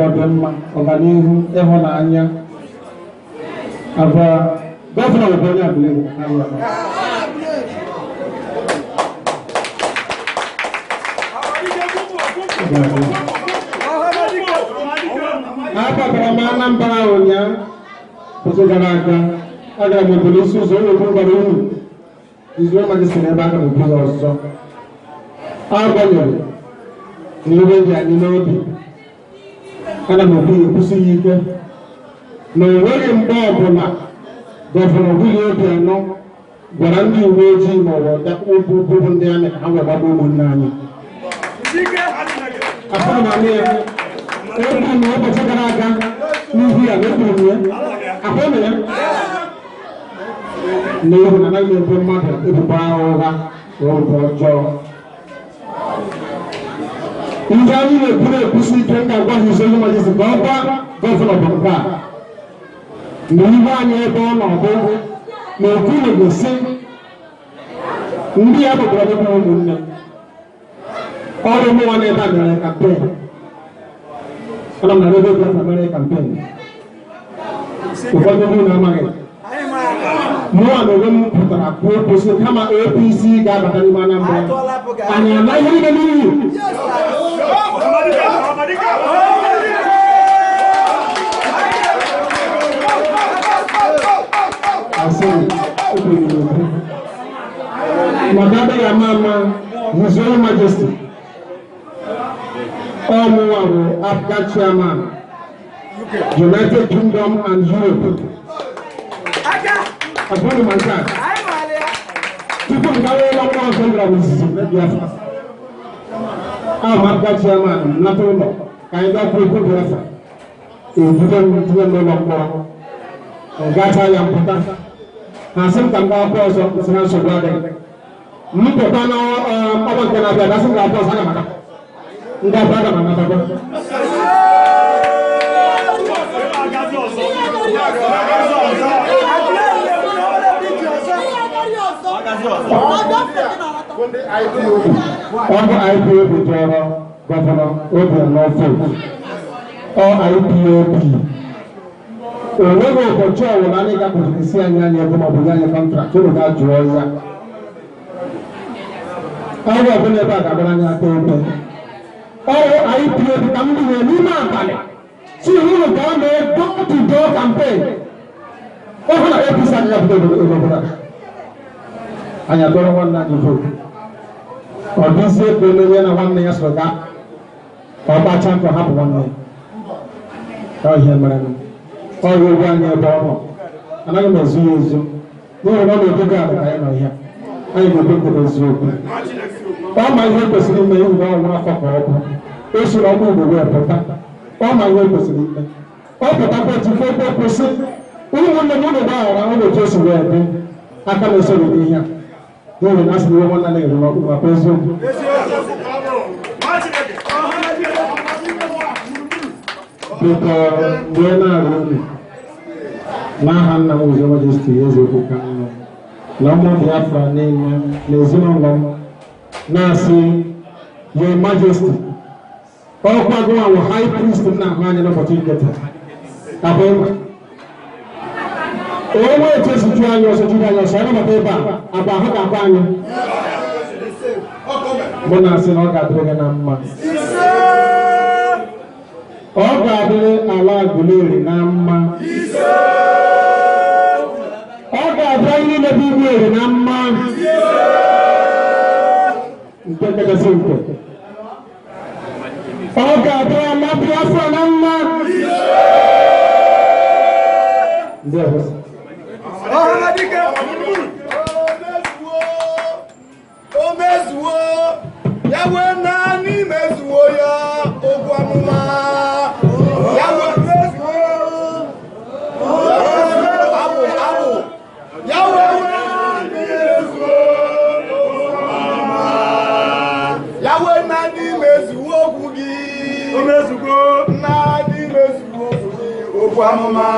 Ọdịmma, ọganihu, ịhụnanya agwa gọvanọ bụ onye Aguleri. Abatara m Anambra ụnyaahụ, ụbọchị gara aga agara m obodo isi ụzọ ụlọ okwu gwara unu His Royal Majesty na ebe aga m ekwu ya ọzọ, agbanyeghị na iwe dị anyị n'obi, ana m ekwu ya, ekwusi ya ike na o nweghị mgbe ọbụla Gọvanọ Willie Obianọ gwara ndị uwe ojii ma ọ bụ bụ ndị army ka ha wee gbagbuo ụmụnne anyị. Afọ m anụ ya ekwuru m ụbọchị gara aga n'ihu ya na ekwuru m ya afọ m ya n'ihu na anaghị m ebo mmadụ ebubo ụgha na ebubo ọjọọ. Ihe anyị na-ekwu na-ekwusi ike, m ga-agwa His Royal Majesty ka ọ gwa gọvanọ bụ nke a na iwe anyị ebe ọ nọ bụ na okwuru gosi ndị ya bụkwara ebe ụmụnne ọrụ mụnwa n'ebe a mere campaign. Ana m na redio Biafra mere campaign. Ụfọdụ ndị na-amaghị, mụnwa na onwe m pụtara kwuo okwu sị kama APC ga-abata n'ime Anambra, anyị anaghị niile n'iyi. Asị ekwuru okwu maka adịghị ama ama. His Royal Majesty, ọ mụnwa bụ APGA chairman, United Kingdom and Europe. Abụrụ m nke a tupu m gawa ụlọ mkpọrọ nke m gara izizi na Biafra ahụ. APGA chairman, m nata ụlọ ka anyị gaa kwuo okwu Biafra, ejide m tinye m n'ụlọ mkpọrọ. M gacha ya, mpụta, ha sị m ka m gaa akwụkwọ ọzọ. Sị ha nsogbu adịghị. M pụta n'ọnwa nke na-abịa, gasị m ga akwụkwọ ọzọ, aga m aga ndị abịa, aga m anatakwa. Ọ bụ IPOB tụọrọ Gọvanọ Obianọ vote. Ọ IPOB. O nweghị ụbọchị ọbụla anyị gapụtara isi anyị anya ego maọbụ nye anyị contract. Unu ga jụọ ya. Ọrụ ọbụla ebe a ga-agbara anyị aka ebe ọrụ IPOB ka m binye n'ime abalị si unu ka ọ mee door to door campaign. Ọhụ na APC agaghị apụta obodo obodo a. Anyị atọrọ nwanne anyị vote. Ọ dịzie ka onye na nwanne ya soro gaa ka ọ gbachaa nkọ hapụ nwanne ya. Ọ ihe mere ọrụ egwu anyị ebe ọ nọ. Anaghị m ezu ya ezu n'ihi na ọ na-eduga ala ka anyị nọ ihe anyị ga-ekwe nketa eziokwu. Ọ ma ihe kwesịrị ime ihu na ọnwa afọ ka ọ bụ o siri ọnwa Igbo wee pụta. Ọ ma ihe kwesịrị ime. Ọ pụtakwa etikwa okwu kwụsị, ụmụnne m, unu gbaghara ụlọ otu o si wee dị aka na-esoro n'ihe a, n'ihi na asị na iwe nwanne na-eru n'ọkpụkpụ akwa eziokwu. Biko, mgbe na-arịọ unu n'aha nna m, His Majesty Eze Okwu Kanu, na ụmụ Biafra niile na ezinụlọ m, na-asị Your Majesty, ọkwa gị nwa high priest m na-ahụ anya n'ụbọchị nke taa. Akwa ịma onwe etu esi chụọ anyị ọsọ, chụrụ anyị ọsọ, anabata ebe a agba ahụ ga-akwa anyị. Mụ na-asị na ọ ga-adịrị gị na mma, ọ ga-adịrị ala Aguleri na mma, ọ ga-adịrị anyị niile bụ Umueri na mma. Nke kachasị nke, ọ ga-adịrị ala Biafra na mma. Ndị ọzọ. O mezuo ya wee naanị mezuo ya okwu amụma ya wee mezuo abụ abụ ya wee naanị mezuo ya wee naanị mezuo okwu gị. O mezugo. Naanị mezuo okwu gị, okwu amụma.